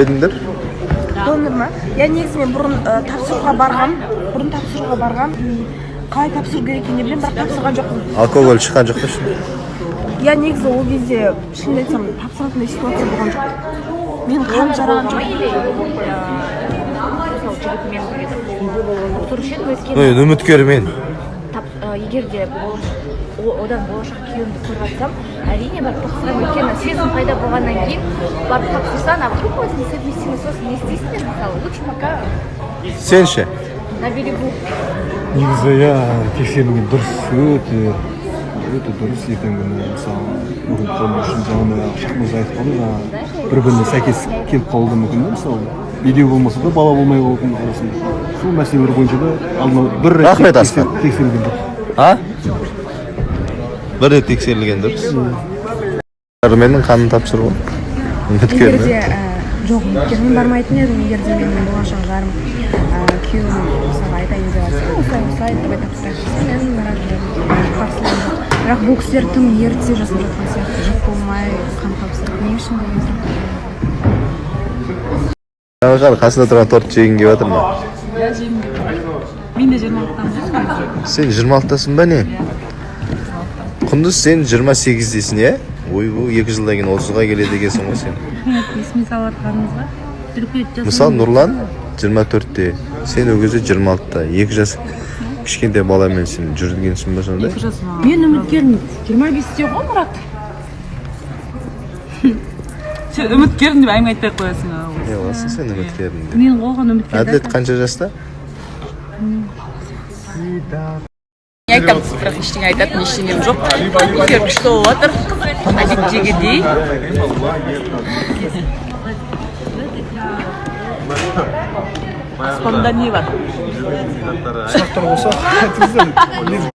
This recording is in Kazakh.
Едіңдер? Донор ма? Иә, негізі мен бұрын тапсыруға барғам, бұрын тапсыруға барғам. Қалай тапсыру керек екенін не білемін, бірақ тапсырған жоқпын. Алкоголь шыққан жоқ па ішінде? Иә, негізі ол кезде, шынымды айтсам, тапсыратындай ситуация болған жоқ, мен қан жараған жоқ. Или мысалы, жігітімен бірге тапсырушы едім, өйткені Ну, енді үміткермен. Егер де одан болашақ күйеуімді көріп жатсам, әрине, барып тапсырамын, өйткені сезім пайда болғаннан кейін барып тапсырсаң, а вдруг у вас несовместимый, сосын не істейсіңдер? Мысалы, лучше пока Сен ше? на берегу. Негізі, иә, тексерілген дұрыс, өте өте дұрыс. Ертеңгі күні, мысалы, мүмкін қоғам үшін, жаңағыдай Шахмырза айтып қалды, жаңағы бір біріне сәйкес келіп қалуы да мүмкін да. Мысалы, медеу болмаса да, бала болмай қалуы мүмкін арасында. Сол мәселелер бойынша да алдын ала бір рет Рахмет, Асқар. тексерілген дұрыс. А, бір рет тексерілген дұрыс. Менің қанын тапсыру Егер үміткермен. де жоқ, үміткермен бармайтын едім. Егер де менің болашақ жарым, күйеуім, мысалы, айтайын деп жатса, осылай осылай, давай тапсырайық десе, мен баратын едім, қарсылығым жоқ. Бірақ бұл кісілер тым ерте жасап жатқан сияқты, жұп болмай қан тапсырып, не үшін деген сұрақ. Қара, қасында тұрған торт жегің келіп жатыр ма? Иә, жегім келіп тұр. Мен де 26-дамын. Сен 26-тасың ба, не? Құндыз, сен 28-десің, иә? Ойбу, 2 жылдан кейін 30-ға келеді екенсің ғой сен. Есіме салып жатқаныңызға. Мысалы, Нұрлан 24-те, сен ол кезде 26-та, 2 жас кішкентай баламен сен жүргенсің ба сонда? Мен үміткерім 25-те ғой, Мұрат. Сен үміткерім деп әңгіме айтпай ақ қоясың. Не қыласың сен үміткерім деп? Мен оған үміткер. Әділет қанша жаста? Не айтамын, бірақ ештеңе айтатын ештеңем жоқ. Эфир күшті болып жатыр әдеттегідей. Аспанда не бар? Сұрақтар болса, айтыңыздар.